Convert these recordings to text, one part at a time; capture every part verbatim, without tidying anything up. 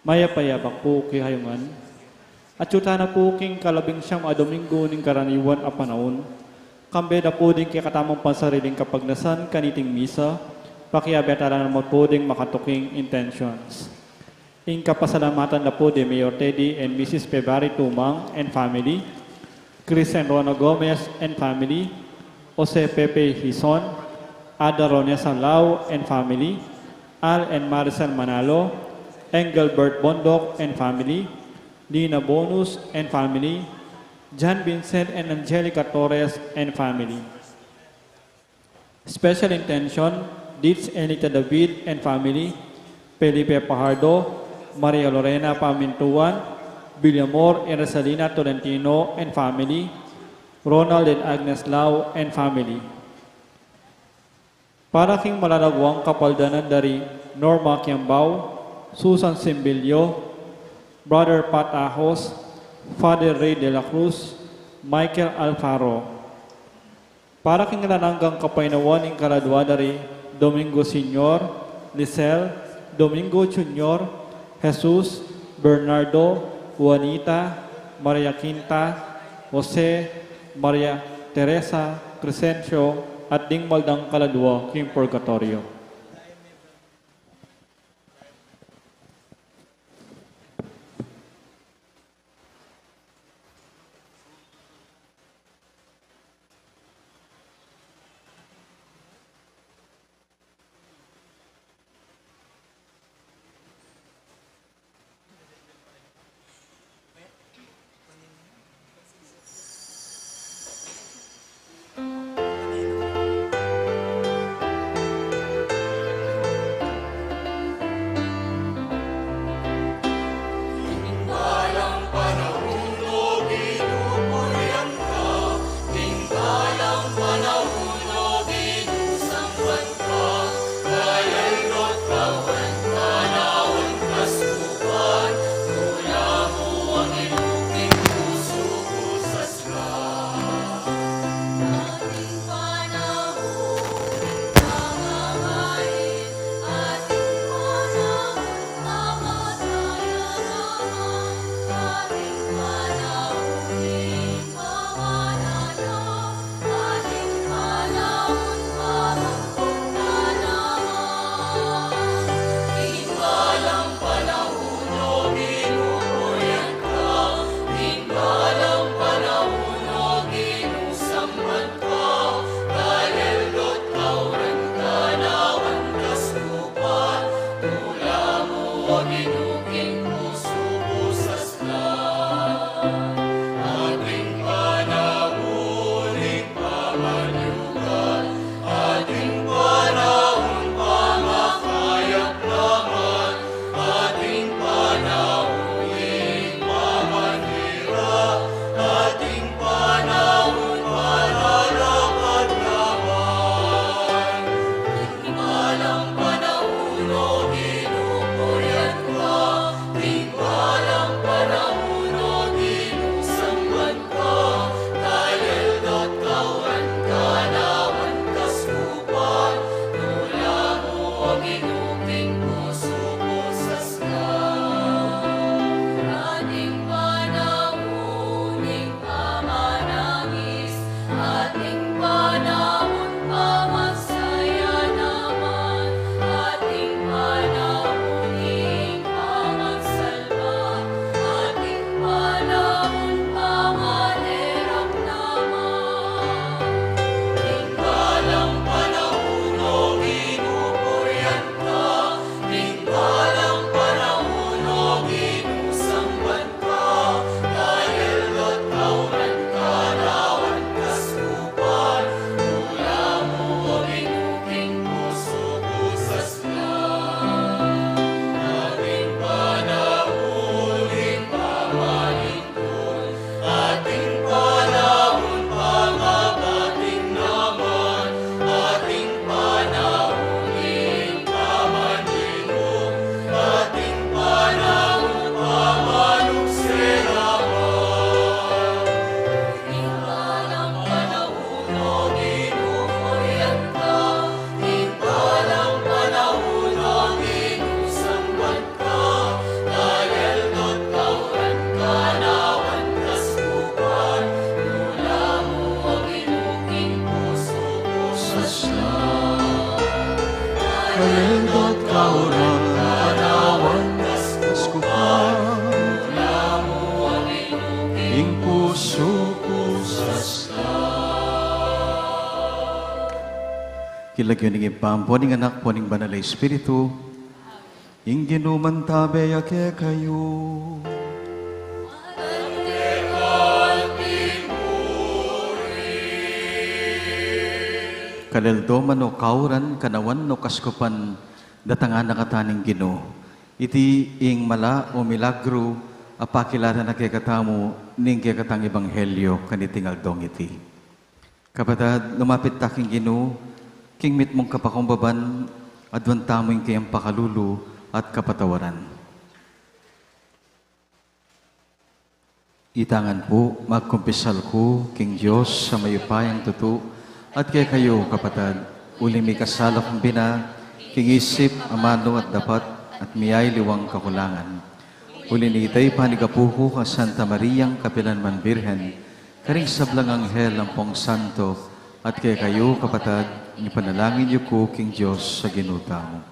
Mayap a yabak pu kekayu ngan. Atyu tana pu king kalabing siyam a Dominggu ning karaniwan a panaun. Kambe da pu ding kekatamung pansariling kapagnasan kaniting misa, pakiabe tala naman pu ding makatuking intentions. Ing kapasalamatan da pu di Mayor Teddy and Missus February Tumang and family, Chris and Rona Gomez and family, Jose Pepe Hizon, Ada Ronesa Lau and family, Al and Maricel Manalo, Engelbert Bondoc and family, Lina Bonus and family, John Vincent and Angelica Torres and family. Special intention, Ditz Enita David and family, Felipe Fajardo, Maria Lorena Pamintuan, Villamor and Rosalina Tolentino and family, Ronald and Agnes Lau and family. Para king malalaguang kapaldanan dari Norma Kiambao, Susan Simbilio, Brother Pat Ahos, Father Ray de la Cruz, Michael Alfaro. Para king alang anggang kapaynawan ning kaladua dari Domingo Senior, Lisel, Domingo Junior, Jesus, Bernardo, Juanita, Maria Quinta, Jose, Maria Teresa, Crescencio, at ding maldang kaladua king purgatorio. Ing pusu ku sasla. King lagyu ning Ibpa, ampo ning Anak, ampo ning Banal a Espiritu. Ing Ginu mantabe ya kekayu. Kaleldoman o kauran, kanawan o kaskupan, datangan na katamu ning Ginu. Iti ing mala o milagru a pakilala na kekatamu ning kekatang ebanghelyo kaniting aldong iti. Kapatad, lumapit ta king Ginu, king mitmung kapakumbaban, aduan tamu ing kayang pakalulu at kapatawaran. Ita ngan pu, magkumpisal ku king Dios a mayupayang tutu, at kekayu, kapatad, uling mikasala kung bina, king isip, amanu at dapat, at miyaliwang kakulangan. Uli nita, ipanyawad ku kang Santa Mariang kapilan man Birhen, karing sablang anghel ampong santo, at kekayu, kapatad, ipanalangin yu ku king Dios a Ginu tamu.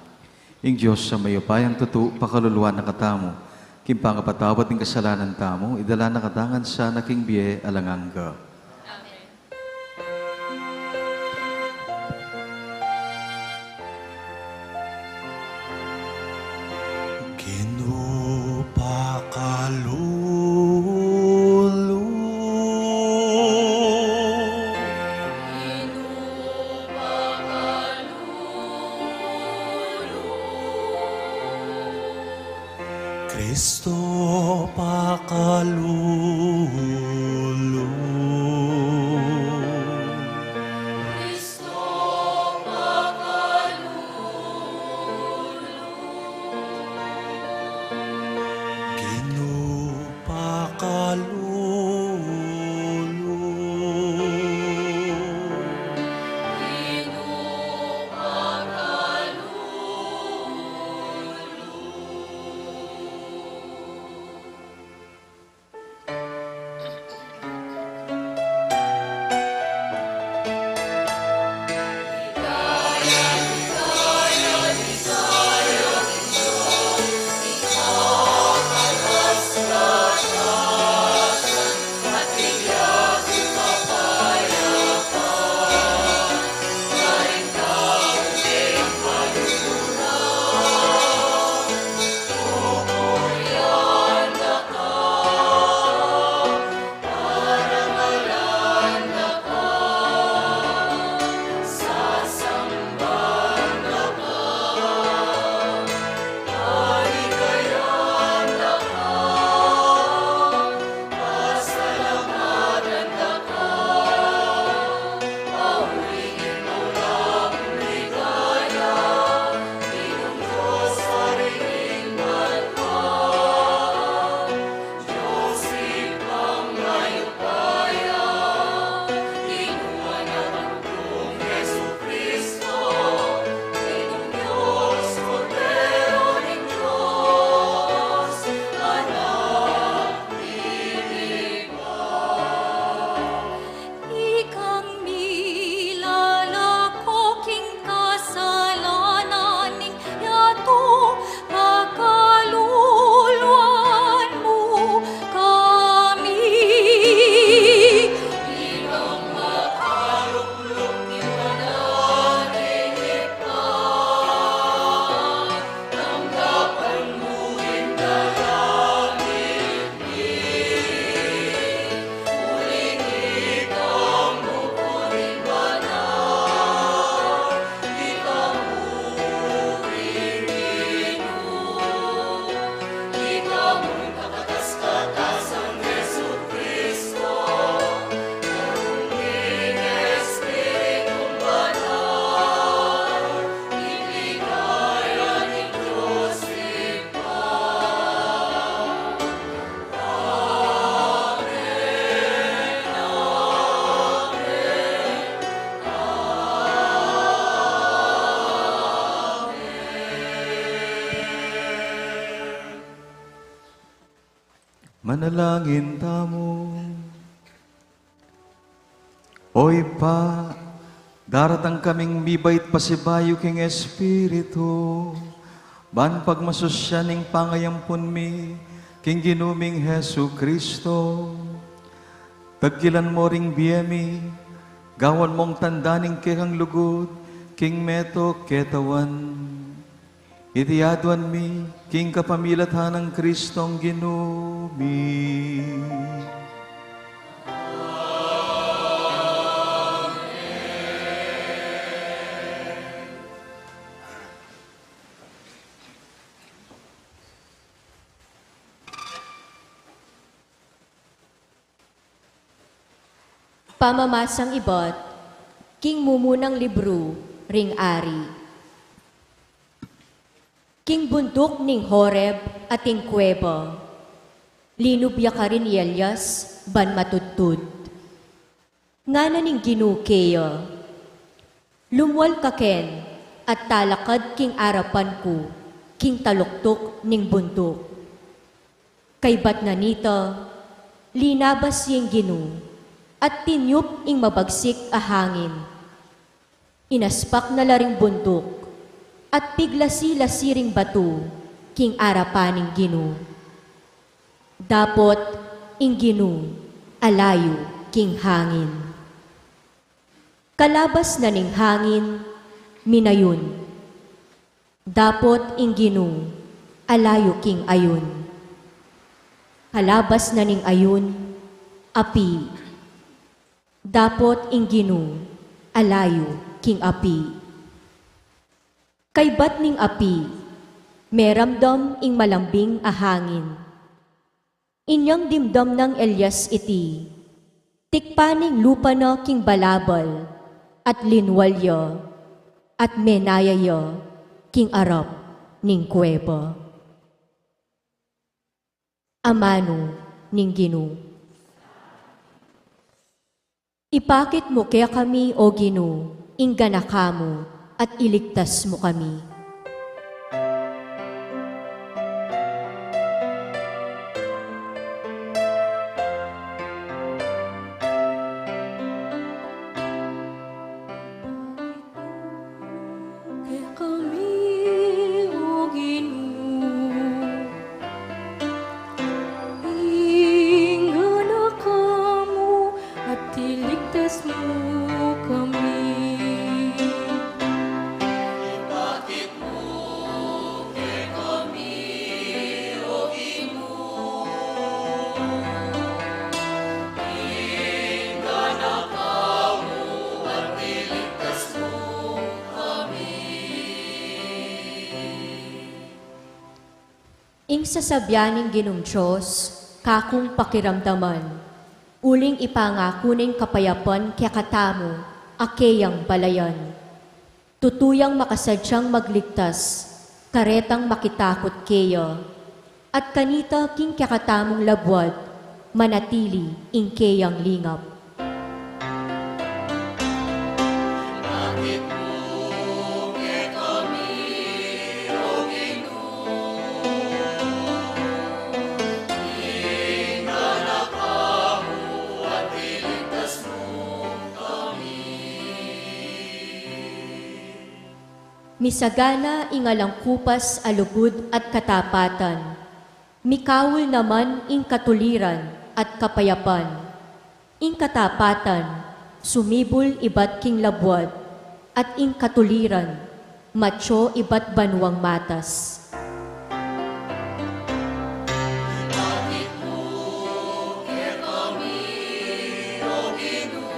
Ing Dios a mayupayang tutu, pakaluluan na katamu, king pangapatawad ning kasalanan tamu, idala na katamu ngan sana king bie alang angga. Amen. Ginu pakalulu. Kristo pakalulu. Kristo pakalulu. Ginu pakalulu. Ginu pakalulu. Ikang milalako king kasalanan ning yatu, pakaluluan mu kami. Ikang makalukluk king banal a Ibpa, tanggapan mu ing dalangin mi. Manalangin tamu. O Ibpa, daratang kaming mibait pasibayu king Espiritu, Ban pagmasusyan ning pangayampun mi king Ginu ming Jesu Kristo, tagkilan mo ring bie mi, gawan mong tanda ning kekang lugud king meto ketawan. Iti aduan mi king kapamilatan nang Kristong Ginu mi. Pamamasang ibat king mumunang libru ring Ari. King bunduk ning Horeb ating kuweba, linub ya karin i Elias ban matudtud. Ngana ning Ginu keya, "Lumwal ka ken at talakad king arapan ku king taluktuk ning bunduk." Kaybat na nita, linabas ya ing Ginu at tinyup ing mabagsik a hangin. Inaspak na la ring bunduk at piglasi-lasi ring batu king arapan ning Ginu. Dapot ing Ginu alayu king hangin. Kalabas na ning hangin, minayun. Dapot ing Ginu alayu king ayun. Kalabas na ning ayun, api. Dapot ing Ginu alayu king api. Kaybat ning api, meramdam ing malambing a hangin. Inyang dimdam nang Elias iti, tikpan ning lupa na king balabal at linwal ya at menaya ya king arap ning kuweba. Amanu ning Ginu. Ipakit mu kekami, O Ginu, ing ganaka mu at iligtas mu kami. Kekami, O Ginu, ing ganaka mu at iligtas mu kami. Ipakit mu kekami, O Ginu, ing ganaka mu at iligtas mu kami. Ing sasabian ning Ginung Dios, kakung pakiramdaman, uling ipangaku ning kapayapan kekatamu a keyang balayan. Tutu yang makasadyang magligtas karetang makitakut keya, at kanita king kekatamung labuad manatili ing keyang lingap. Ipakit mu kekami, O Ginu, ing ganaka mu at iligtas mu kami. Misagana ing alang kupas a lugud at katapatan. Mikaul naman ing katuliran at kapayapan. Ing katapatan sumibul ibat king labuad, at ing katuliran matyu ibat banuang matas. Ipakit mu kekami, O Ginu,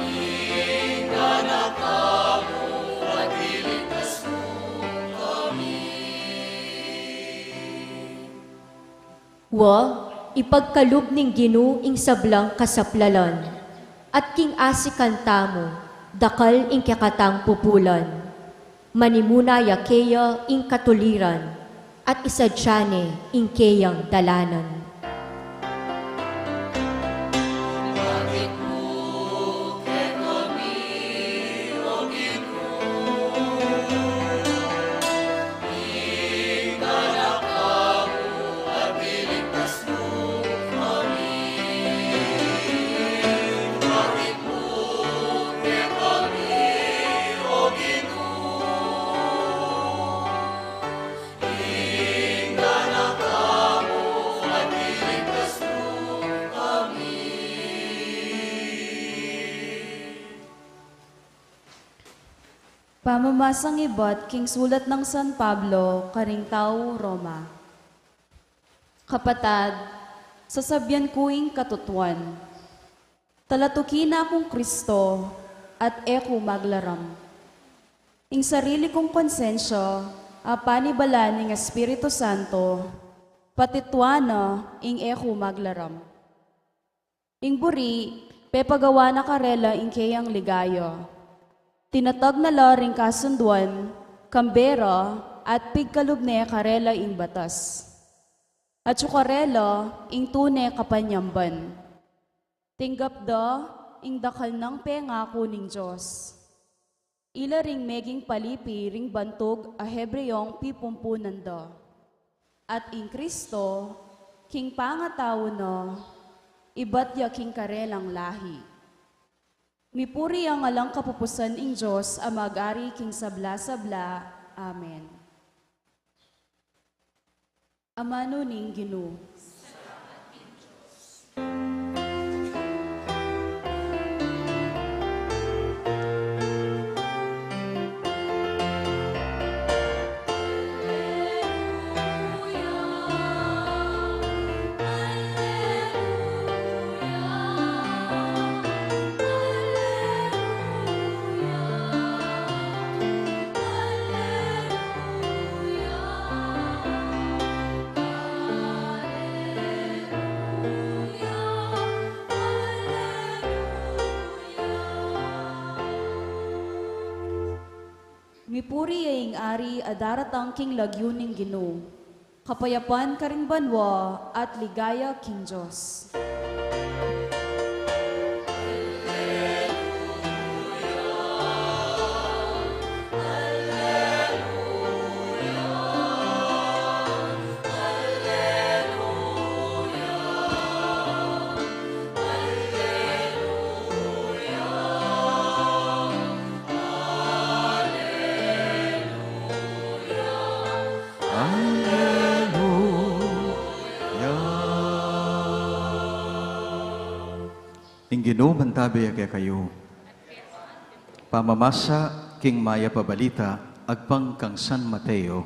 ing ganaka mu at iligtas mu kami. Wa, ipagkalub ning Ginu ing sablang kasaplalan, at king asikan tamu, dakal ing kekatang pupulan. Manimuna ya keya ing katuliran, at isadya ne ing keyang dalanan. Ipakit mu kekami, O Ginu, ing ganaka mu at iligtas mu kami. Ipakit mu kekami, O Ginu, Pamamasang ibat king sulat nang San Pablo karing tau Roma. Kapatad, sasabyan ku ing katutuan. Talatuki na kung Kristo at e ku maglaram. Ing sarili kung konsensya a panibala ning Espiritu Santo, patituan na ing e ku maglaram. Ing buri, pepagawa na karela ing keyang ligaya. Tinatag na la ring kasunduan, kambera, at pigkalub ne karela ing batas. At yu karela ing tune kapanyamban. Tinggap da ing dakal nang pengaku ning Dios. Ila ring meging palipi ring bantug a Hebreong pipumpunan da. At ing Kristo, king pangatau na, ibat ya king karelang lahi. Mipuri yang alang kapupusan ing Dios a mag-ari king sabla-sabla. Amen. Amanu ning Ginu. Mipuri ya ing Ari a daratang king lagyu ning Ginu. Kapayapan karing banua at ligaya king Dios. Aleluya. Ing Ginu mantabe ya kekayu. Pamamasa king Mayap a Balita agpang kang San Mateo.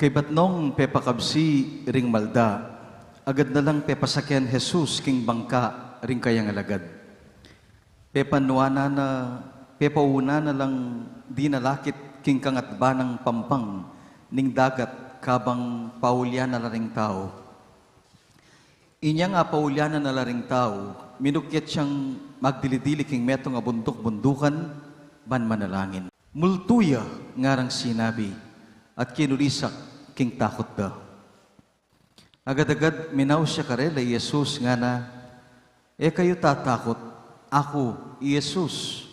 Kaybat nong pepakabsi ring malda, agad na lang pepasaken Jesus king bangka ring kayang alagad. Pepanuanan na, pepaunan na lang dinalakit king kangatba nang pampang ning dagat kabang paulyanan na la ring tau. Inyang apaulyanan na la ring tau, minukyat yang magdili-dili king metung a bunduk-bundukan ban manalangin. Multu ya, ngarang sinabi, at kinulisak king takut da. Agad-agad minaus ya karela i Jesus ngana, "E kayu tatakut, aku i Jesus.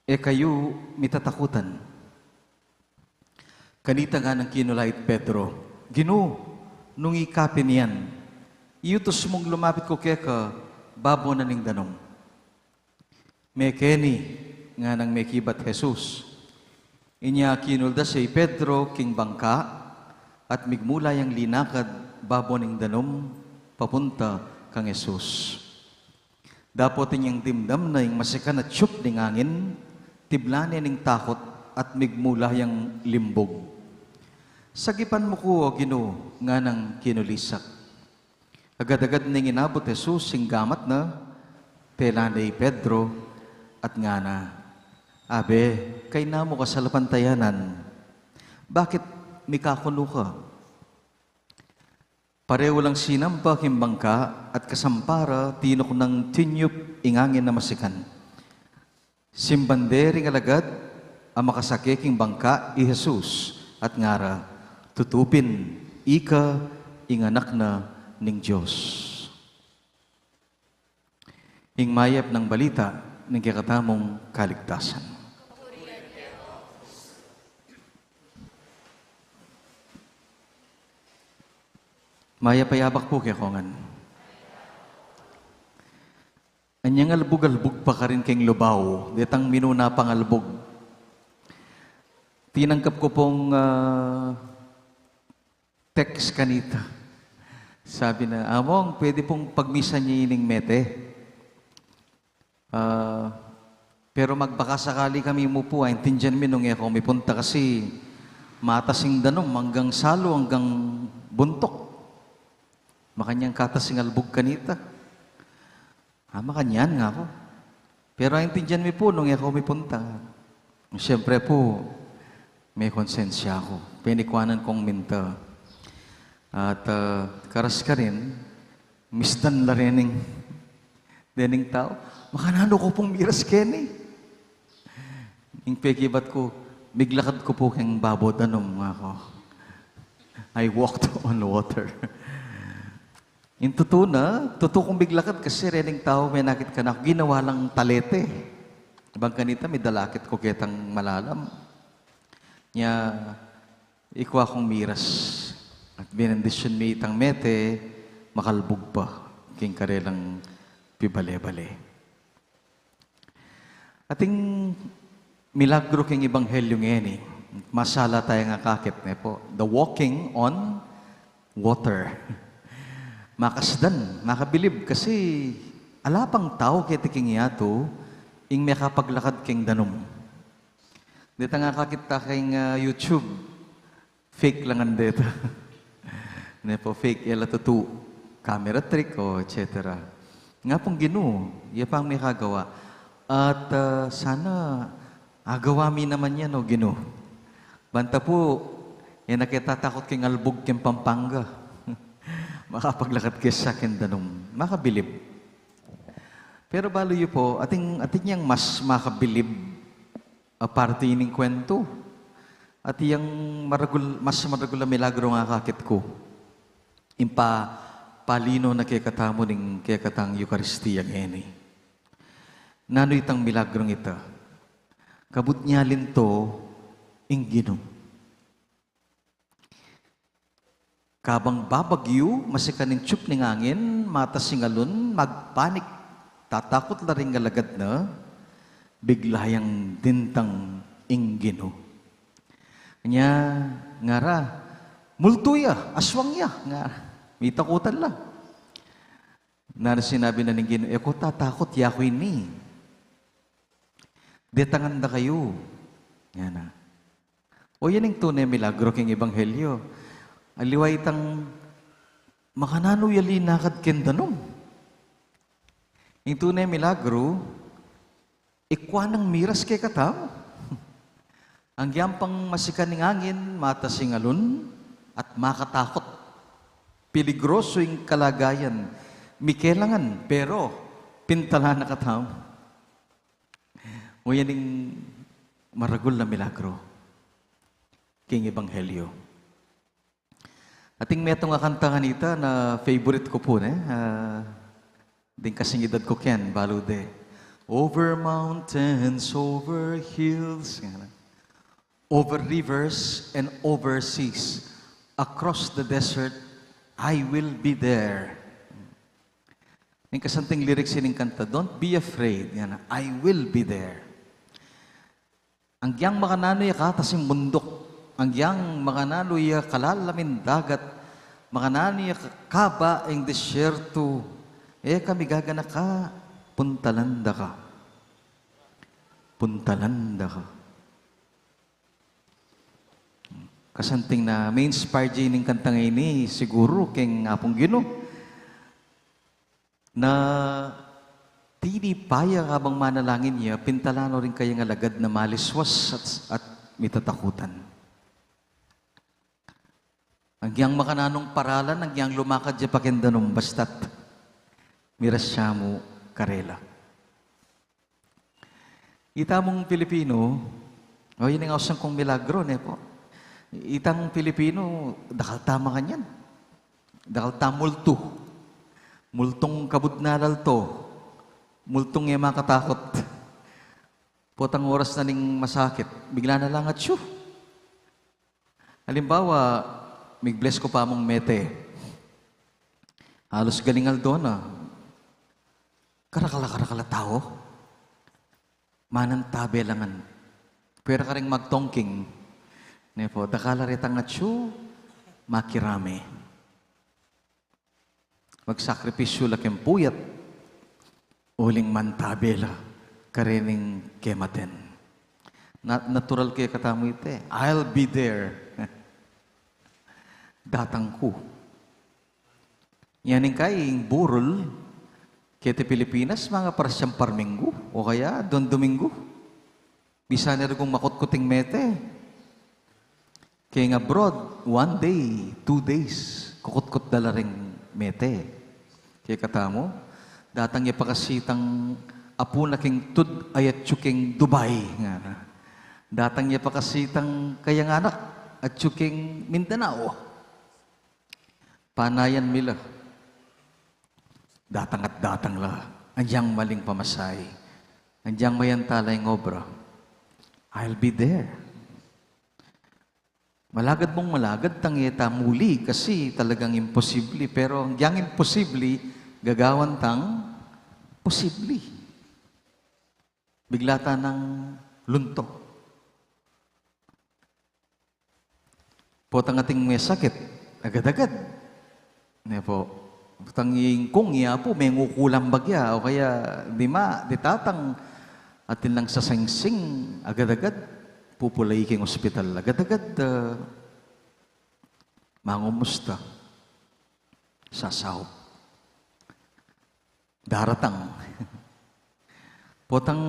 E kayu mitatakutan." Kanita nganang kinulait Pedro, "Ginu, nung ika pin yan, iutus mung lumapit ku keka babo na ning danum." "Mekeni," nganang mekibat Jesus. Inya kinuldas ya i Pedro king bangka at migmula yang linakad babo ning danum papunta kang Jesus. Dapot inyang dimdam na ing masikan a tiyup ning angin, tibla ne ning takut at migmula yang limbug. "Sagipan mu ku, O Ginu," nganang kinulisak. Agad-agad neng inabut Jesus ing gamat na, tela ne i Pedro, at ngana, "Abe, kayna mu kasalapantayanan, bakit mikakunu ka?" Pareho lang sinampa king bangka at kasampa ra tinuknang tinyup ing angin a masikan. Simban de ring alagad a makasake king bangka i Jesus at ngara, "Tutu pin, ika ing Anak na ning Dios." Ing mayap nang balita ning kekatamung kaligtasan. Mayap a yabak pu kekongan. Anyang albug-albug pa karin keng lubau, detang minuna pang albug. Tinangkap ko pong, ah, text kanita. Sabi na, "Among, pwede pong pagmisan niyo ining mete. Ah, pero magbaka sakali kami mu pu, ah, intindian mi nung e ko mipunta kasi matas ing danum anggang salu, anggang buntuk. Makanyan katas ing albug kanita." "Ah, makanyan," ngaku. "Pero aintindian mi pu nung e ko mipunta." Siyempre pu, mekonsensya ku. Penikuanan kong minta. At, ah, karas karin, misdan la rening, dening tau. Makananu ko pung miras keni? Ing pekibat ku, "Miglakad ku pu keng babo danum," ngaku. "I walked on water." Ing tutu na, tutu kung miglakad kasi rening tau menakit kanaku, ginawa lang talete. Bang kanita, midalakit ku ketang malalam. Nya, ikua kung miras. At benendisyun mi itang mete, makalbug pa king karelang pibale-bale. Ating milagro king ebanghelyo ngeni, masala tayang akakit, ne pu, the walking on water. Makasdan, makabilib, kasi ala pang tau keti king yatu ing mekapaglakad king danum. Detang akakit ta king, ah, YouTube, fake la ngan deta. Ne pu, fake, e la tutu. Camera trick, o, et cetera. Nga pung Ginu, iya pang mekagawa. At, ah, sana agawa mi naman yan, o Ginu. Banta pu, e na ke tatakut king albug king Pampanga. Makapaglakad ke sa king danum. Makabilib. Pero balu yu pu, atin, atin yang mas makabilib a parte ining kuwentu. At iyang maragul, mas maragul a milagro nga akakit ku, ing pa, palino na kekatamu ning kekatang Eukaristia ngeni. Nanu itang milagrong ita? Kabud nya linto ing Ginu. Kabang babagyu, masikan ing tiyup ning angin, matas ing alun, magpanik, tatakut la ring alagad na, bigla yang dintang ing Ginu. Nya, ngara, "Multu ya, aswang ya," ngara. Mitakutan la. Nanu sinabi na ning Ginu, "E ko tatakut, yaku ini. Detangan da kayu." Ngana. O, yan ing tune milagro king ebanghelyo. Aliwa itang makananu ya linakad king danum. Ing tune milagro, ikua nang miras kekatamu. Anggiyang pang masikan ing angin, matas ing alun, at makatakut. Peligroso ing kalagayan. Mikelangan, pero pintalan na katamu. O, yan ing maragul a milagro king ebanghelyo. Ating metung a kanta kanita na favorite ku pu, ne? Ah, ding kasing edad ku ken, balu de. "Over mountains, over hills, over rivers, and over seas, across the desert, I will be there." Ing kasanting lyrics ning kanta, "Don't be afraid, ngana, I will be there." Anggiyang makananu ya katas ing bunduk, anggiyang makananu ya kalalam ing dagat, makananu ya kakaba ing disyertu, e ka migaganaka, puntalan da ka. Puntalan da ka. Kasanting na ma-inspire ya ning kantang ini, siguru, king Apung Ginu. Na tini pa ya kabang manalangin ya, pintalan no ring kayang alagad na maliswas at, at mitatakutan. Anggiyang makananung paralan, anggiyang lumakad ya pa king danum, basta't miras ya mu karela. Itamung Pilipino, o, ini ing ausan kung milagro, ne pu? Itang Pilipino, dakal ta makanyan. Dakal ta multu. Multung kabud na lalto. Multung e makatakut. Potang oras na ning masakit, bigla na lang atsyu. Alimbawa, mig-bless ku pa mung mete. Halos galing aldo na. Karakal a, karakal a tau. Manantabe la ngan. Pwera karing magtongking. E po, dakal la retang atyu makirame. Magsakripisyu la king puyat, uling mantabe la karening kematen. Na-, natural kekatamu ita e. I'll be there. Datang ku. Yan ing kai, ing burol, keti Pilipinas, mga parsyang parminggu, o kaya don Domingo. Bisa ne reng makutkut ing mete. Keng abroad, one day, two days, kukutkut da la reng mete. Kekatamu, datang ya pa kasi itang apu na king tud a atyu king Dubai, ngana. Datang ya pa kasi itang kayang anak, atyu king Mindanao. Panayan mi la. Datang at datang la. Anyang maling pamasahe. Anyang mayantala ing obra. I'll be there. Malagad mung malagad tang e ta muli kasi talagang imposible. Pero anyang imposible, gagawan tang posible. Bigla ta nang lunto. Potang ating me sakit, agad-agad. Ne po. Potang ing kung ya pu, mengukulang bagya, o kaya di ma, di tatang, atin lang sasangsing, agad-agad, pupulai king ospital, agad-agad, ah, mangumusta, sasaup. Daratang. Potang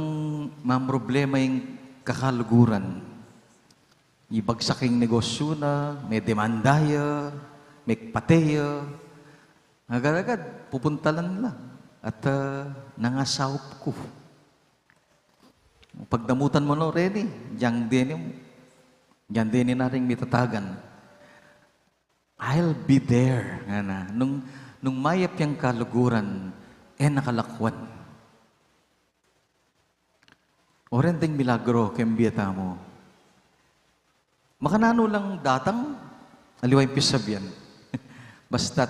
mamroblema ing kakaluguran. Ibagsak ing negosyu na, medemanda ya, mekpate ya. Agad-agad, pupuntalan la. At, ah, nangasaup ku. Pagdamutan mu no reni, dyang deni, dyang deni na ring mitatagan. I'll be there, ngana. Nung, nung mayap yang kaluguran, e na kalakwan. O ren deng milagro keng bie tamu. Makananu lang datang, aliwa ing pisabian. Basta't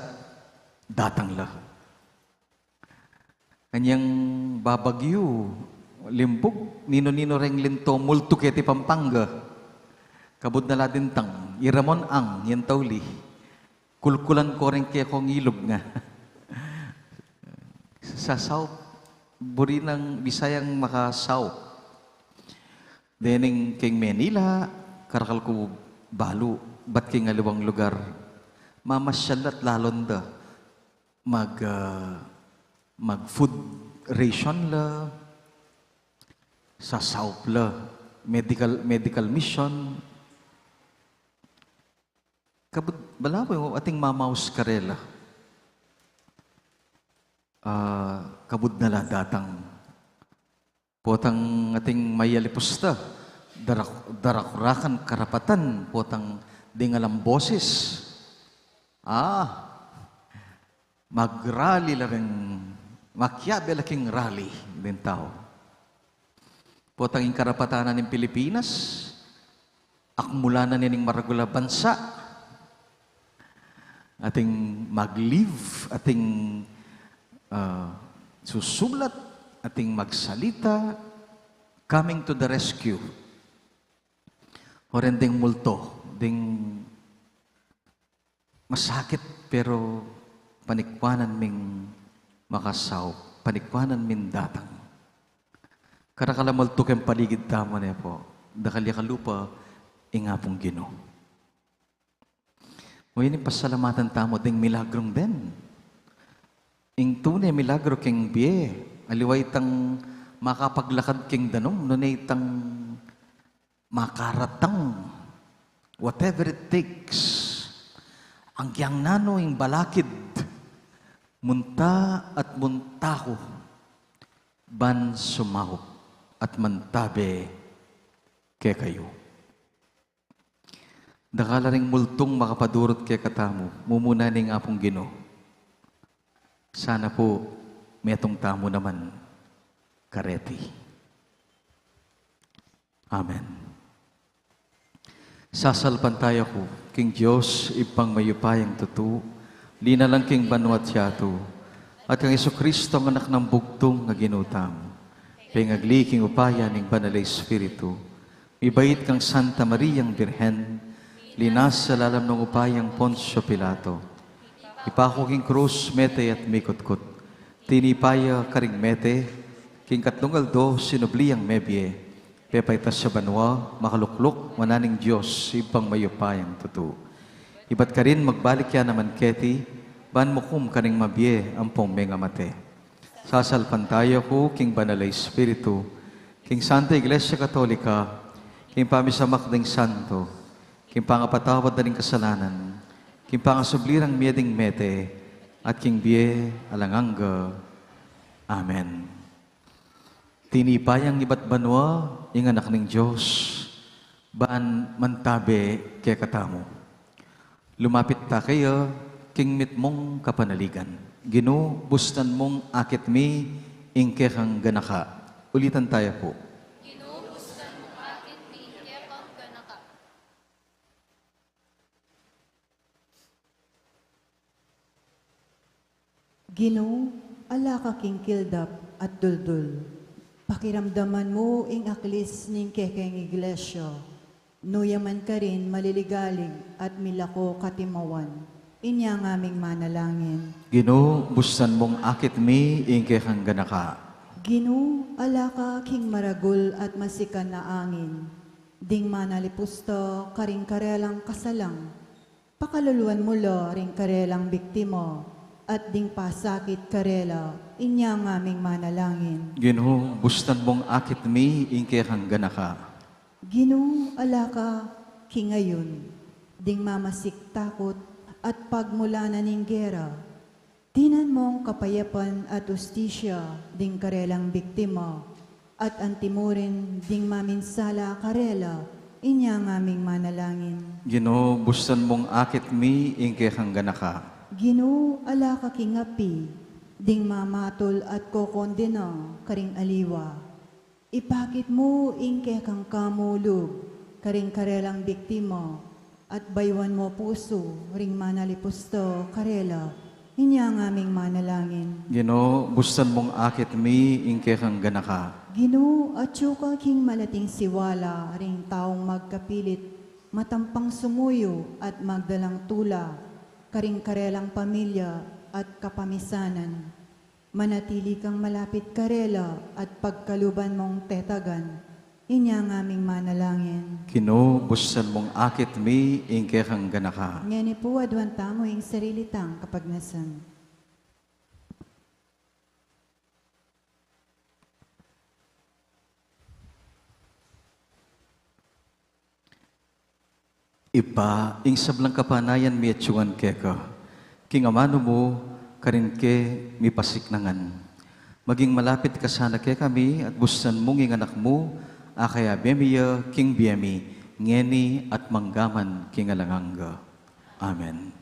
datang la. Anyang babagyu, limbug, ninu-ninu reng linto, multu keti Pampanga. Kabud na la dintang, i Ramon Ang, yang tauli. Kulkulan ko reng kekong ilug nga. Sasaup, buri nang Bisayang makasaup. Dening keng Manila, karakal ku balu, bat keng aliwang lugar. Mamasyal la't lalon da. Mag, ah, mag food ration la, sasaup la, medical, medical mission. Kabud, balamu, ating mamaus karela. Ah, kabud na la datang. Potang ating mayalipusta, darak-, darakurakan karapatan, potang ding alang boses. Ah, magrali la ring, makiabe la king rali ding tau. Potang ing karapatan na ning Pilipinas, akmulanan na ning maragul a bansa, ating mag-leave, ating, ah, susublat, ating magsalita, coming to the rescue. O ren ding multo, ding masakit, pero panikwanan ming makasaup, panikwanan ming datang. Karakal a multu keng paligid tamu ne po, dakal ya kalupa ing Apung Ginu. Ngeni pasalamatan tamu ding milagrung den. Ing tune milagro keng bie, aliwa itang makapaglakad keng danum, nune itang makaratang, whatever it takes, agyang nanu ing balakid, munta at munta ku, ban sumaup at mantabe kekayu. Dakal la ring multung makapadurut kekatamu, mumuna ning Apung Ginu. Sana po, metung tamu naman kareti. Amen. Sasalpantaya ku king Dios, Ibpang mayupayang tutu, linalang king banua't yatu, at kang Jesucristo, ang Anak nang bugtung a Ginu tamu, pengagli king upaya ning Banal a Espiritu, mibait kang Santa Mariang Birhen, Linasa lalam nang upayang Poncio Pilato. Ipaku king krus, mete at mikutkut. Tinipa ya karing mete, king katlung aldo sinubli yang mebie. Pepaitas ya banua, makalukluk wanan ning Dios, Ibpang mayupayang tutu. Ibat karin magbalik ya naman keti, ban mukum karing mabie ampong mengamate. Sasalpantaya ku king Banal a Espiritu, king Santa Iglesia Katolika, king pamisamak ding santo, king pangapatawad da ring kasalanan, king pangasubli rang mie ding mete, at king bie alang angga. Amen. Tinipa yang ibat banua ing Anak ning Dios, ban mantabe kekatamu. Lumapit ta kaya king mitmung kapanaligan. Ginu, bustan mung akit mi ing kekang ganaka. Ulitan taya pu. Ginu, bustan mung akit mi ing kekang ganaka. Ginu, ala ka king kildap at duldul. Pakiramdaman mu ing aklis ning kekeng iglesia. Nuya man karin maliligalig at milako katimawan. Inya ngaming manalangin. Ginu, bustan mung akit mi ing kekang ganaka. Ginu, ala ka king maragul at masikan a angin. Ding manalipus ta karing karelang kasalang. Pakaluluan mu la ring karelang biktima, at ding pasakit karela, inya ngaming manalangin. Ginu, bustan mung akit mi ing kekang ganaka. Ginu, ala ka king ayun, ding mamasik takut at pagmulanan ning gera. Dinan mung kapayapan at ustisya ding karelang biktima, at antimurin ding maminsala karela, inya ngaming manalangin. Ginu, bustan mung akit mi ing kekang ganaka. Ginu, ala ka king api, ding mamatul at kokondena karing aliwa. Ipakit mu ing kekang kamulug karing karelang biktima, at bayuan mu pusu ring manalipus ta karela, inya ngaming manalangin. Ginu, bustan mung akit mi ing kekang ganaka. Ginu, atyu ka king malating siwala ring taung magkapilit, matampang sumuyu at magdalang tula karing karelang pamilya at kapamisanan. Manatili kang malapit karela at pagkaluban mung tetagan. Inya ngaming manalangin. Ginu, bustan mung akit mi ing kekang ganaka. Ngeni pu aduan tamu ing sarili tang kapagnasan. Ibpa, ing sablang kapanayan mi atyu ngan keka, king amanu mu, karin ke mipasiknangan. Maging malapit ka sana kekami, at bustan mung ing Anak mu, a kayabe mi ya king bie mi, ngeni at manggaman king alang angga. Amen.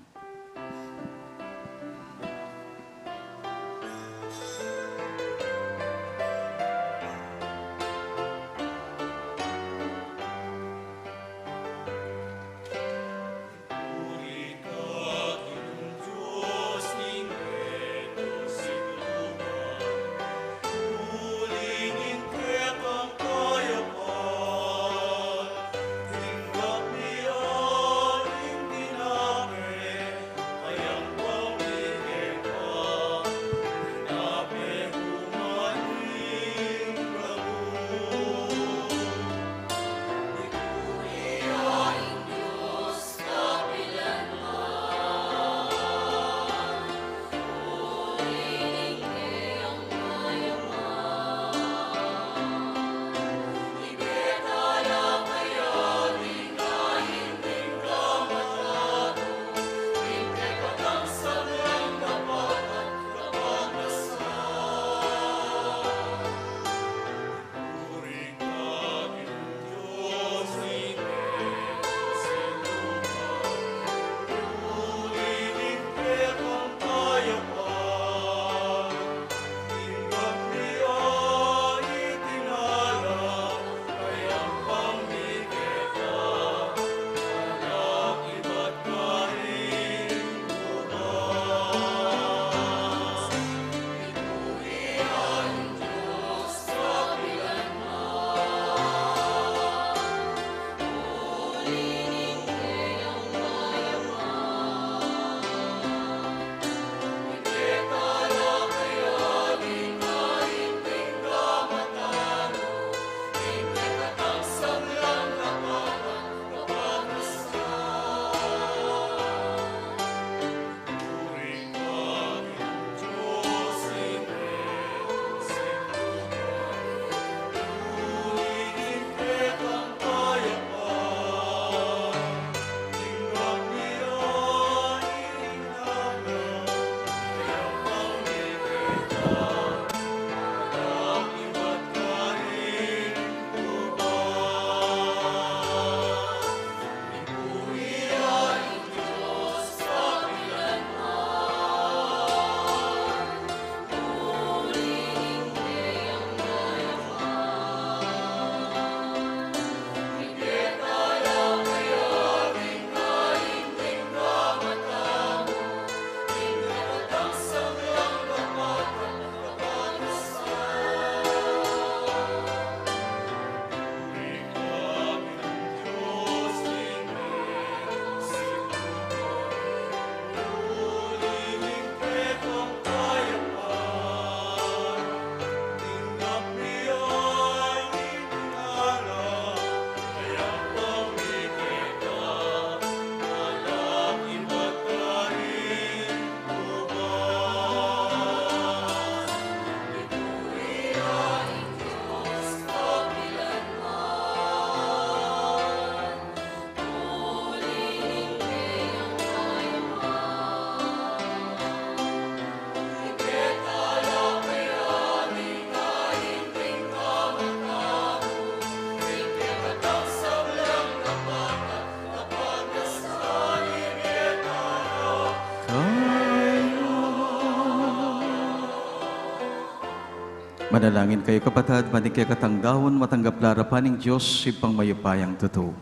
Manalangin kayu, kapatad, ban ing kekatang gawan matanggap la arapan ning Dios, Ibpang mayupayang tutu.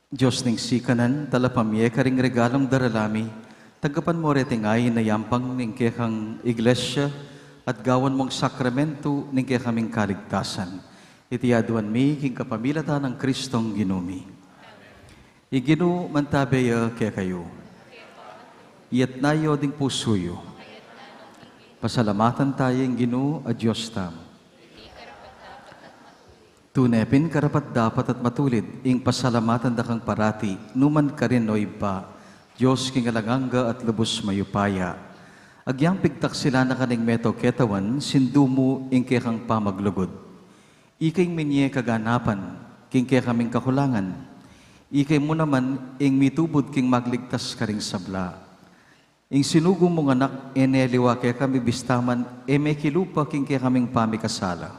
Dios ning sikanan, talapamie karing regalung darala mi, tanggapan mo reting ain a yampang ning kekang Iglesia, at gawan mong sakramentu ning kekaming kaligtasan. Iti aduan mi king kapamilatan nang Kristong Ginu mi. Ing Ginu mantabe ya kekayu. Iyatas yu ding pusu yu. Pasalamatan taya ing Ginu a Dios tamu. Tune pin karapat-dapat at matulid ing pasalamatan da kang parati, nukarin man, o Ibpa, Dios king alang angga at lubus mayupaya. Agyang pigtaksilan na ka ning meto ketawan, sindu mu ing kekang pamaglugud. Ika ing minie kaganapan king kekaming kakulangan. Ika mu naman ing mitubud king magligtas karing sabla. Ing sinugo mung Anak, e ne liwa kekami bista man e mekilupa king kekaming pamikasala.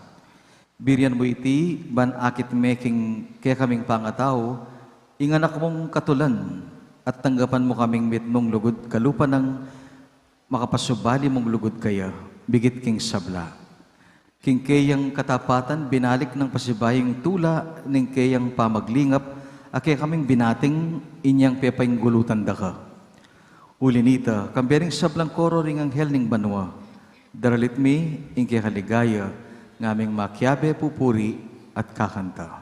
Birian mu iti ban akit me king kekaming pangatau ing Anak mung katulan, at tanggapan mu kaming mitmung lugud kalupa nang makapasubali mung lugud kaya, bigit king sabla. King keyang katapatan, binalik nang pasibayu ing tula ning keyang pamaglingap a kekaming binating inyang pepainggulutan da ka. Uli nita, kambe ring sablang koro ring anghel ning banua, daralit mi ing keka ligaya, ngaming makiabe, pupuri, at kakanta.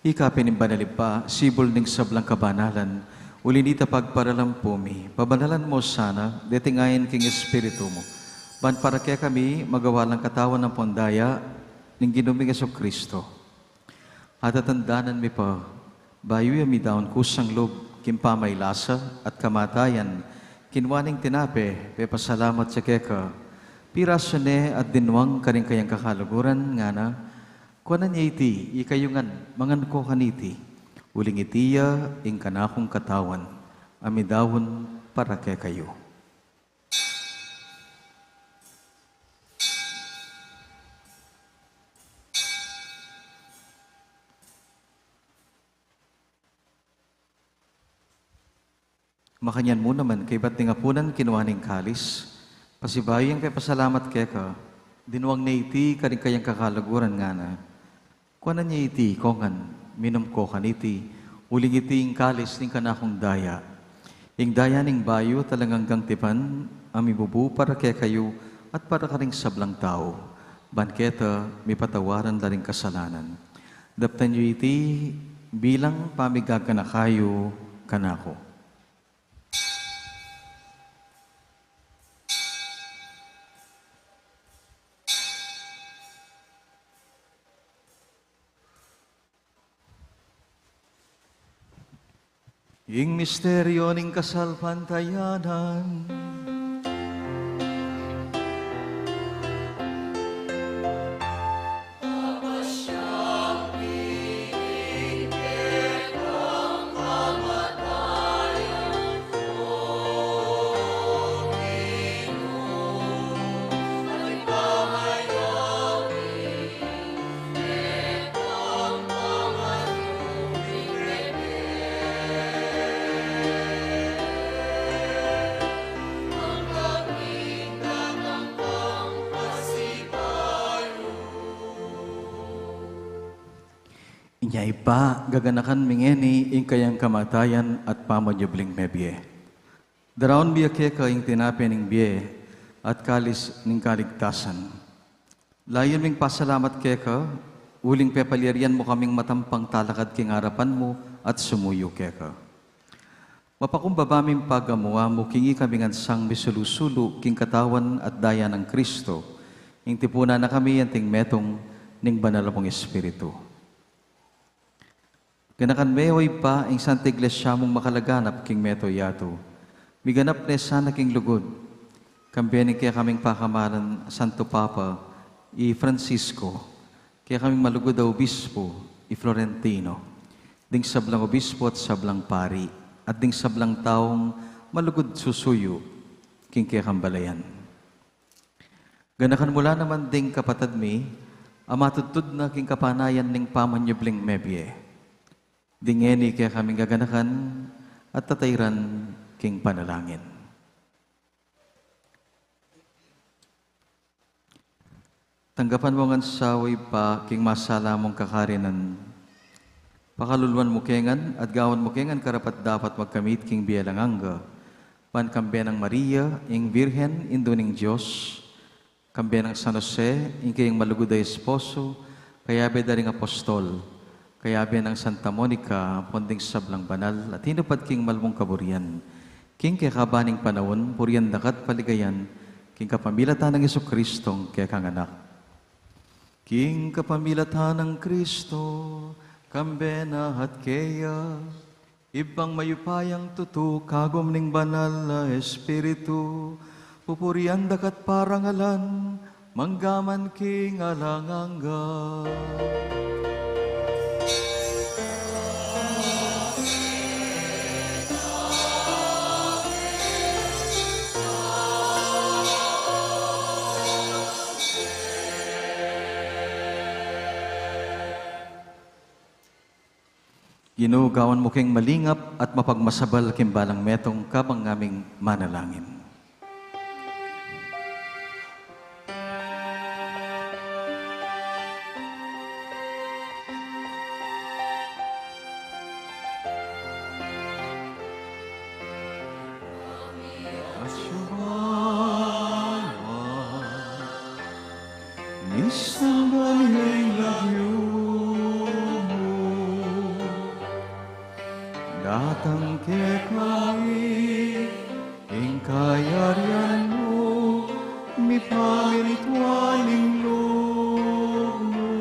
Ika pin ing banal Ibpa, sibul ning sablang kabanalan, uli nita pagparalampu mi, pabanalan mu sana deting ain king Espiritu mu, ban para kekami magawa lang katawan ampong daya ning Ginu ming Jesucristo. Atatandanan mi pa, bayu ya midaun kusang lub king pamailasa at kamatayan, kinua ne ing tinape, pepasalamat ya keka, pirasu ne at dinwang karing kayang kakaluguran, ngana: Kuanan ye iti, ikayu ngan, mangan ko kaniti, uling iti ya ing kanakung katawan, a midaun para kekayu. Makanyan mu naman, kaybat ning apunan, kinua ne ing kalis, pasibayu yang pepasalamat keka, dinwang ne iti karing kayang kakaluguran, ngana: Kuanan ye iti, ikayu ngan, minum ko kaniti, uling iti ing kalis ning kanakung daya, ing daya ning bayu at alang anggang tipan, a mibubu para kekayu at para karing sablang tau, ban keta mipatawaran la ring kasalanan. Daptan yu iti bilang pamigaganaka yu kanaku. Ing misteryu ning kasalpantayanan. Inya Ibpa, gaganakan mi ngeni ing kayang kamatayan at pamanyubling mebie. Daraun mi ya keka ing tinape ning bie, at kalis ning kaligtasan. Layun ming pasalamat keka, uling pepalyarian mu kaming matampang talakad king arapan mu at sumuyu keka. Mapakumbaba ming pagamu-amu king ikami ngan sang misulu-sulu king katawan at daya nang Kristo, ing tipunan na kami anting metung ning Banal mung Espiritu. Ganakan me, o Ibpa, ing Santa Iglesia mung makalaganap king mabilug a yatu. Miganap ne sana king lugud, kambe ning kekaming pakamalan Santo Papa i Francisco, kekaming malugud a obispo i Florentino, ding sablang obispo at sablang pari, at ding sablang taung malugud susuyu king kekang balayan. Ganakan mu la naman ding kapatad mi a matudtud na king kapanayan ning pamanyubling mebie. Ding ngeni kekaming gaganakan at tatairan king panalangin. Tanggapan mu ngan sa, o Ibpa, king masala mung kakarinan. Pakaluluan mu ke ngan at gawan mu ke ngan karapat-dapat magkamit king bie alang angga. Ban kambe nang Maria, ing Birhen, Indu ning Dios, kambe nang San Jose, ing kayang malugud a esposo, kayabe da ring apostol, kayabe nang Santa Monica, ampon ding sablang banal a tinupad king malmung kaburian. King kekaban ning panaun, purian da ka at paligayan, king kapamilatan nang Jesucristong kekang Anak. King kapamilatan nang Kristo, kambe na at keya, Ibpang mayupayang tutu, kagum ning Banal a Espiritu, pupurian da ka at parangalan, mangga man king alang angga. Ginu, gawan mu keng malingap at mapagmasabal king balang metung kabang ngaming manalangin. Misamban ya ing lagyu mu, datang kekami ing kayarian mu, mipamintuan ing lub mu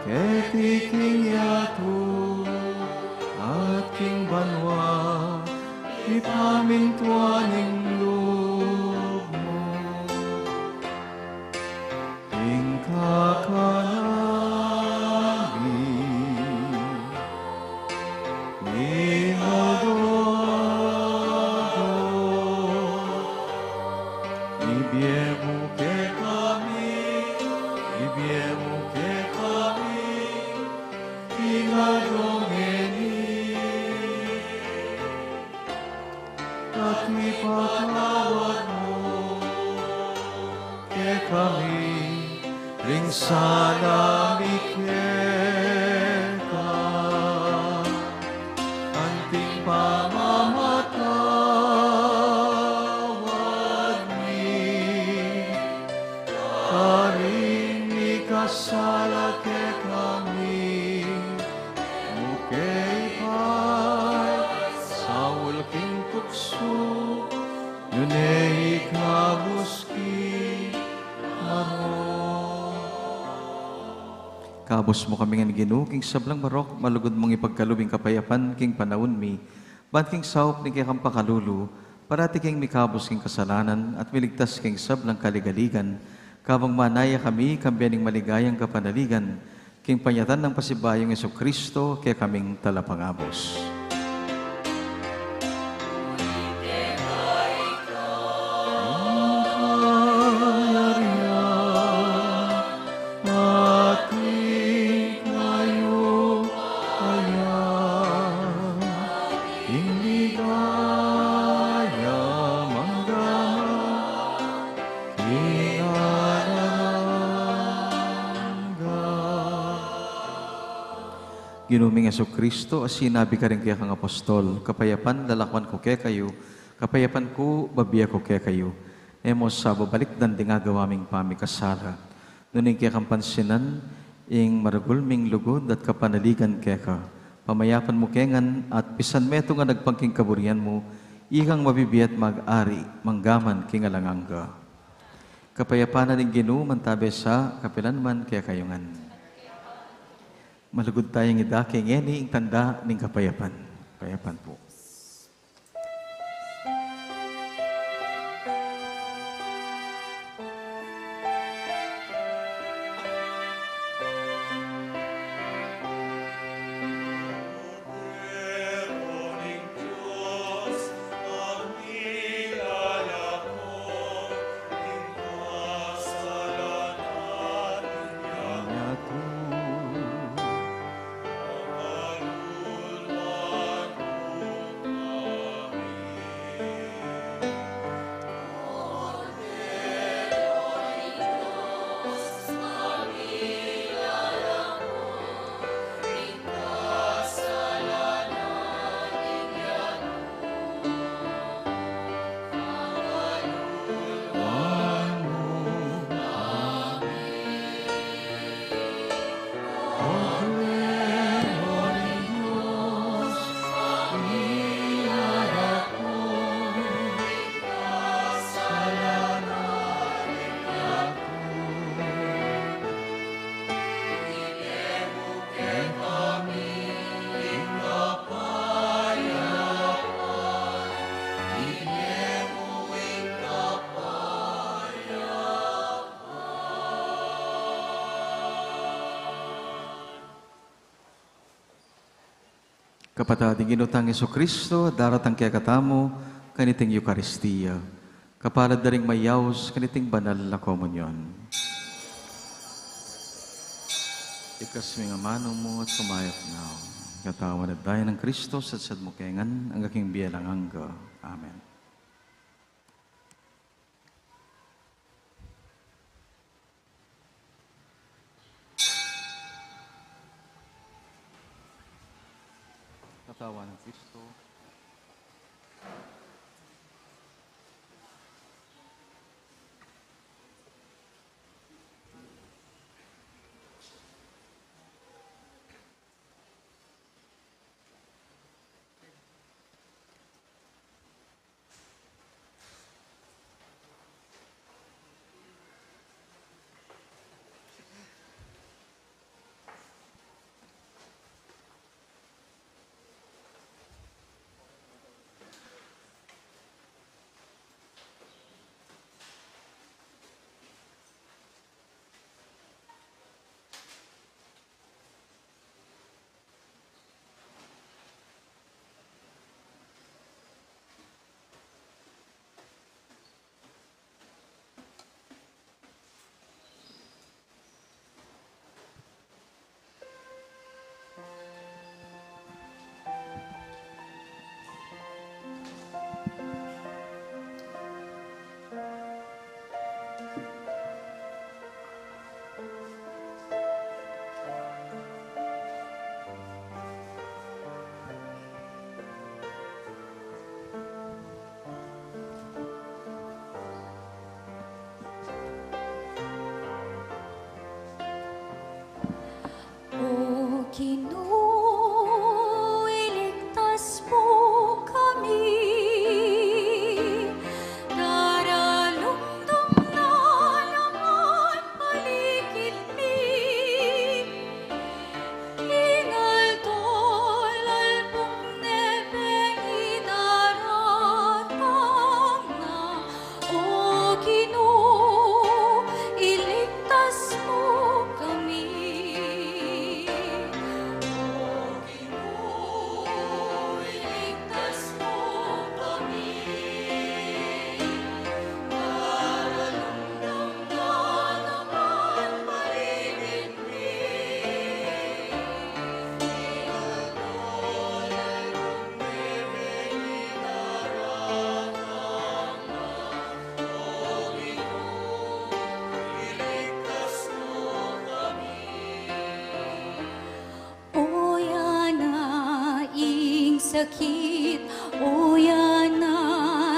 keti king yatu at king banua, mipamintuan ing lub mu. Ing kakanan mi king aldo-aldo, ibie mu kekami, ibie mu kekami king aldo ngeni, at ipatawad mu kekami ring sala mi keka, anting pamamatawad mi karing mikasala kekami, mu ke ipaisaul king tuksu, nune ikabus king marok. Kabus mu kami ngan, Ginu, king sablang marok, malugud mung ipagkalub ing kapayapan king panaun mi, ban king saup ning kekang pakalulu, parati kaming mikabus king kasalanan at miligtas king sablang kaligaligan, kabang manaya kami kambe ning maligayang kapanaligan, king panyatang nang pasibayung Jesucristo, kekaming Talapangabus. Ing kayarian, atin kayung kayarian, ing ligaya mangga man king alang angga. Ginu ming Jesucristo, a sinabi karing kekang apostol, kapayapan lalakwan ku kekayu, Kapayapan ku, bibie ku kekayu. E mu sa babalikdan ding agawa ming pamikasala, nune ing kekang pansinan ing maragul ming lugud at kapanaligan keka. Pamayapan mu ke ngan at pisan metung a agpang king kaburian mu, ikang mabibie at mag-ari mangga man king alang angga. Kapayapan na ning Ginu mantabe sa kapilan man kekayu ngan. Malugud tayang idake ngeni ing tanda ning kapayapan. Kapayapan pu. Kapatad, ing Ginu tang Jesucristo daratang kekatamu kaniting Eukaristia. Kapalad da ring mayaus kaniting banal a komunyon. Ikas mu ing amanu mu at kumayap na. Katawan at daya nang Kristo, sadsad mu ke ngan angga king bie alang angga. Amen. Katawan nang Kristo. O Ginu, iligtas mu kami, daralumdum na naman paligid mi. Ing aldo lalpung nebe mi daratang na, O Ginu, iligtas mu kami. O Ginu, iligtas mu kami. Maralumdum na naman paligid mi. O ya na ing sakit, o ya na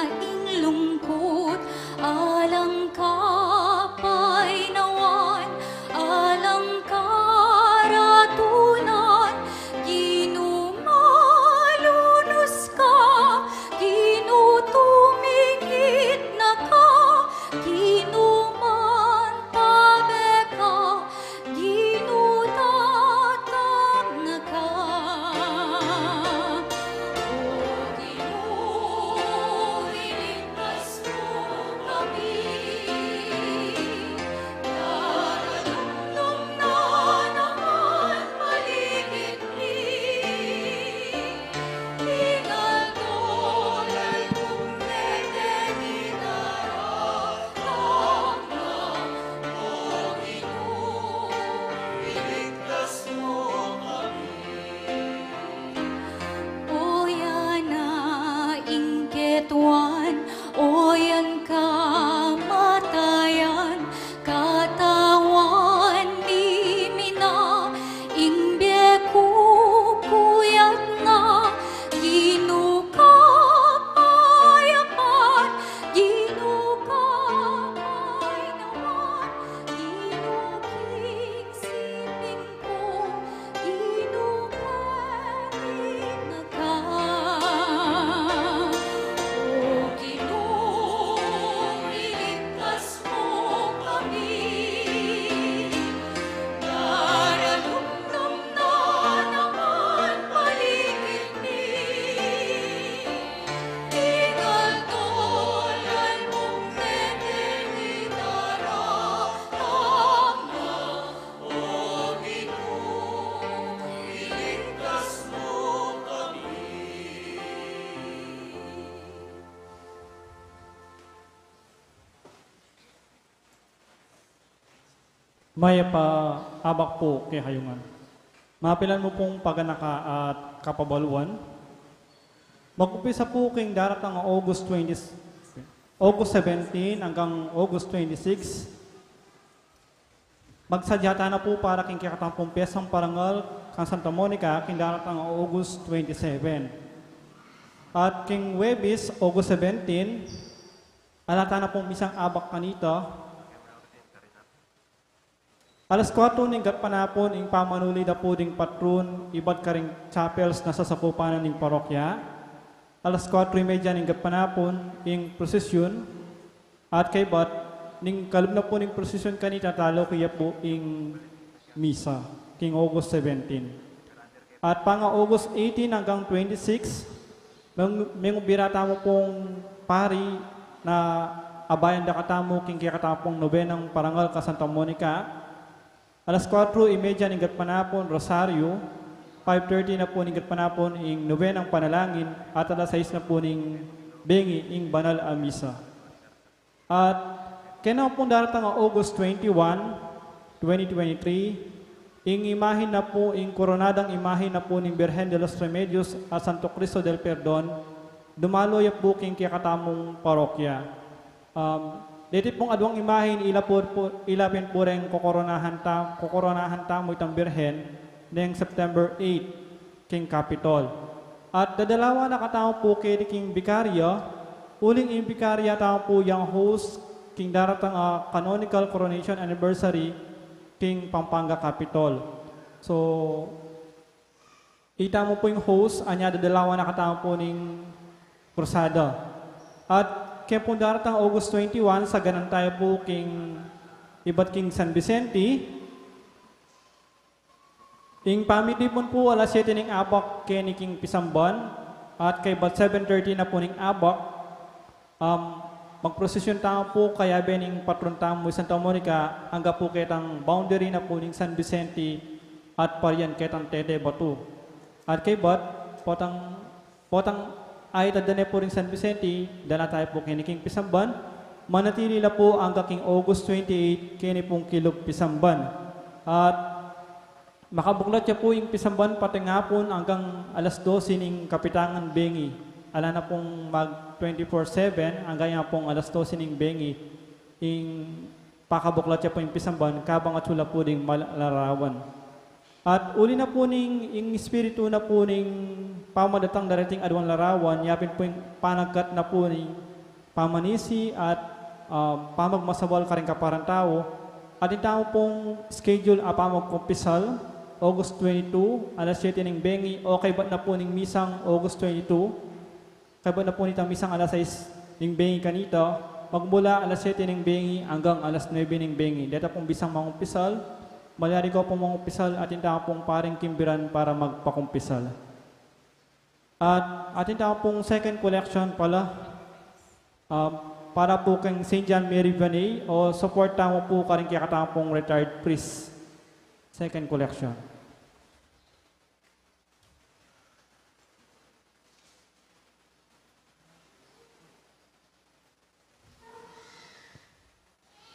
O yan kamatayan, katawan mi na, ing bie kukuyat na, Ginu kapayapan, Ginu kapainawan, Ginu king siping ku, Ginu king mata. O Ginu, iligtas mu kami. Daranumnum na naman paligid mi. Ing aldo lalung mebeng idaratang na. O Ginu, iligtas mu kami. Mayap a abak pu kekayu ngan. Mapilan mu pung paganaka at kapabaluan. Mag-umpisa pu king daratang a August twenty, August seventeen anggang August twenty-six. Magsadya tana pu para king kekatamung piesang parangal kang Santa Monica king daratang a August twenty-seven. At king Huwebes, August seventeen, ala tana pung misang abak kanita. Alas kuatro ning gatpanapun ing pamanuli da pu ding patrun ibat karing chapels na sasakupan na ning parokya. Alas kuatro y media ning gatpanapun ing prosesyon, at kaybat ning kalub na pu ning prosesyon kanita taluki ya pu ing misa king August seventeen. At pang August eighteen anggang twenty-six, meng-, mengubira tamu pung pari na abayan da katamu king kekatamung nobenang parangal kang Santa Monica. Alas kuatro y media ning gatpanapun, Rosario, five thirty na pu ning gatpanapun ing nobenang panalangin, at alas sais na pu ning bengi ing banal a misa. At kena pung daratang a August twenty-one, twenty twenty-three, ing imahin na pu, ing koronadang imahin na pu ning Birhen de los Remedios at Santo Cristo del Perdon, dumalu ya pu king kekatamung parokya. Um, deti pung aduang imahin, ila pu, pu, ila pin pu reng kokoronahan ta-, kokoronahan tamu itang Birhen neng September eight king Capitol. At dadalawan na katamu pu keti king bikarya, uling ing bikarya tamu pu yang host king daratang a canonical coronation anniversary king Pampanga Capitol. So, itamu pu ing host, anya dadalawan na katamu pu ning krusada. At keng pung daratang August twenty-one, saganan tamu pu king ibat king San Vicente. Ing pamitipun pu alas siete ning abak keni king pisamban, at kaybat seven thirty na pu ning abak, um, magprosesyon tamu pu kayabe ning patron tamu i Santa Monica, angga pu ketang boundary na pu ning San Vicente at Parian ketang Tete Batu. At kaybat, potang Potang ait adane pu ring San Vicente, dana tamu pu keni king pisamban, manatili la pu angga king August twenty-eight, keni pung kilub pisamban. At makabuklat ya pu ing pisamban patingapun anggang alas dose ning kapitangan bengi. Ala na pung mag twenty-four seven, angga ya pung alas dose ning bengi, ing pakabuklat ya pu ing pisamban, kabang atsu la pu ding mal-, larawan. At uli na pu ning, ing espiritu na pu ning pamadatang da reting aduang larawan, yapin pu ing panagkat na pu ning pamanisi at, ah, pamagmasabal karing kaparang tau. At ing tamu pung schedule a pamagkumpisal, August twenty-two, alas siete ning bengi, o kaybat na pu ning misang August twenty-two, kaybat na pu nitang misang alas sais ning bengi kanita, magmula alas siete ning bengi anggang alas nuebe ning bengi. Deta pung bisang mangumpisal, malyari ko pung mangumpisal, atin tamu pung paring kimbiran para magpakumpisal. At atin tamu pung second collection pala, um, para pu keng Saint John Mary Vianney, o support tamu pu karing kekatamung retired priest. Second collection.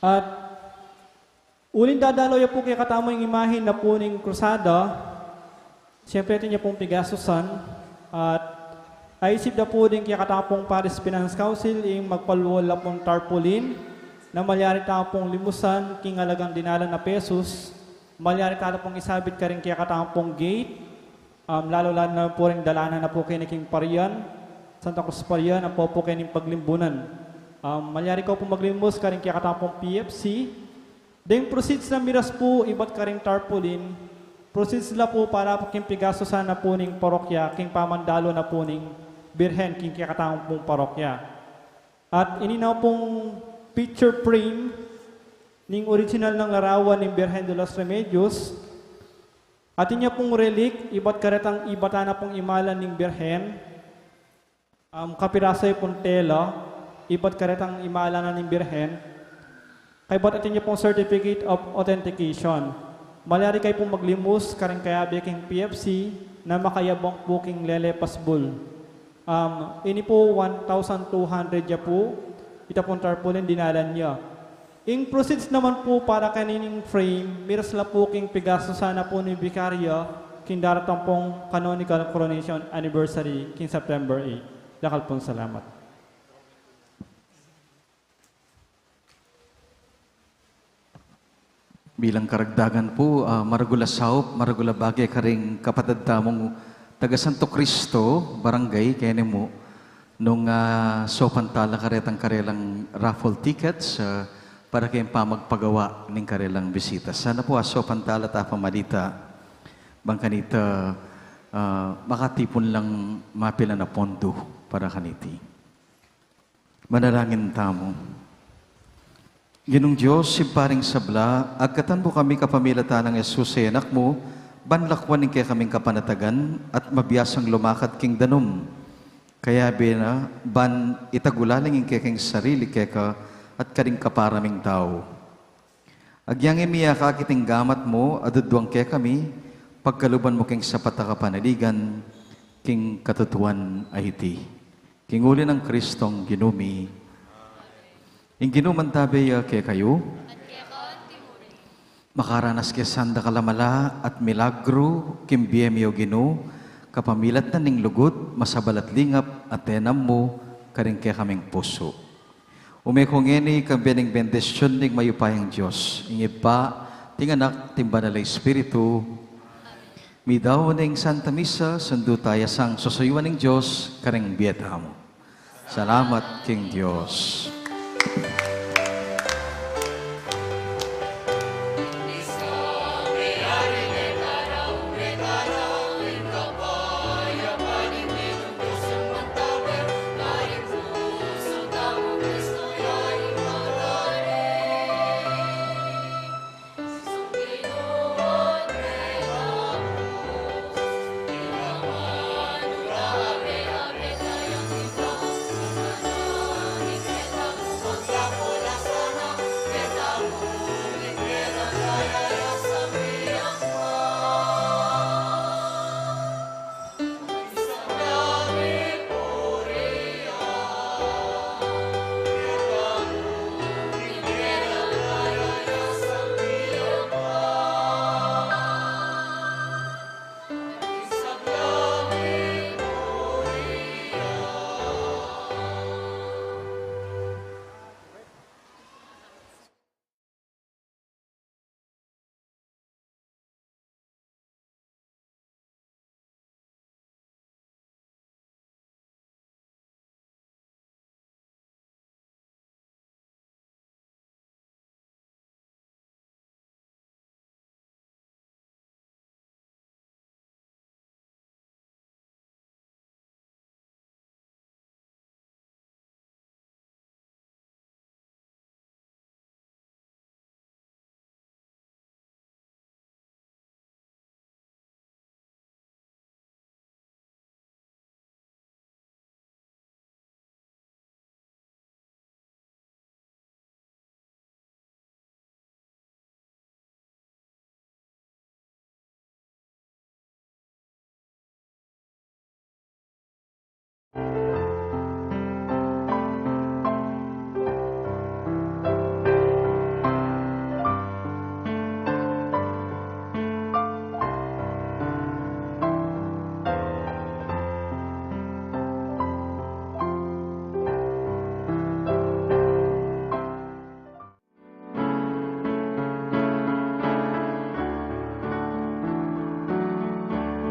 At uling dadalo ya pu kekatamu ing imahin na pu ning krusada, siyempre atin ya pung pigastusan, at Aisip da pu ding kekatamung Parish Finance Council ing magpalual la pung tarpaulin na malyari ta pung limusan king alagang dinalan a pesos, malyari ta la pung isabit karing kekatamung gate, um, lalu-lalu na pu ring dalanan na pu keni king Parian, Santa Cruz Parian, ampo pu keni king Paglimbunan. Um, malyari ko pu maglimus karing kekatamung P F C, ding proceeds na miras pu ibat karing tarpaulin, proceeds la pu para pu king pigastusan na pu ning parokya, king pamandalu na pu ning Birhen king kekatamung parokya. At ini na pung picture frame ning original nang larawan ning Birhen de los Remedios. Atin ya pung relic, ibat karetang ibatan na pung imalan ning Birhen. Um, kapirasu ya pung tela, ibat karetang imalan na ning Birhen. Kaybat atin ya pung certificate of authentication. Malyari kayu pung maglimus karing kayabe king P F C na makayabang pu king lele pasbul. Um, ini pu one thousand two hundred ya pu, ita pung tarpaulin dinalan ya. Ing proceeds naman pu para kanining frame, miras la pu king pigastusan na pu ning bikarya king daratang pung canonical coronation anniversary king September eight. Dakal pung salamat. Bilang karagdagan pu, ah, maragul a saup, maragul a bage karing kapatad tamung taga Santo Cristo Barangay, keni mu, nung, ah, saupan tala karetang karelang raffle tickets, ah, para king pamagpagawa ning karelang bisita. Sana pu, ah, saupan tala ta pamalita, bang kanita, ah, makatipun lang mapilan a pondu para kaniti. Manalangin tamu. Ginung Dios, Ibpa ning sabla, agkatan mu kami kapamilatan nang Jesus a Anak mu, ban lakwan ing kekaming kapanatagan at mabiasang lumakad king danum. Kayabe na, ban itagulaling ing kekeng sarili keka at karing kapara ming tau. Agyang e mi akakit ing gamat mu a duduang kekami, pagkaluban mu king sapat a kapanaligan, king katutuan a iti. King uli nang Kristong Ginu mi. Ing Ginu mantabe ya kekayu. At keka mu rin. Makaranas ke sanda kalamala at milagru king bie mi, O Ginu, kapamilatan ning lugud, masabal at lingap a tenam mu karing kekaming pusu. Ume ko ngeni king bendisyon ning mayupayang Dios, ing Ibpa, ing Anak, at ing Banal a Espiritu. Midaun ing Santa Misa, sundu taya sang susuyuan ning Dios karing bie tamu. Salamat king Dios.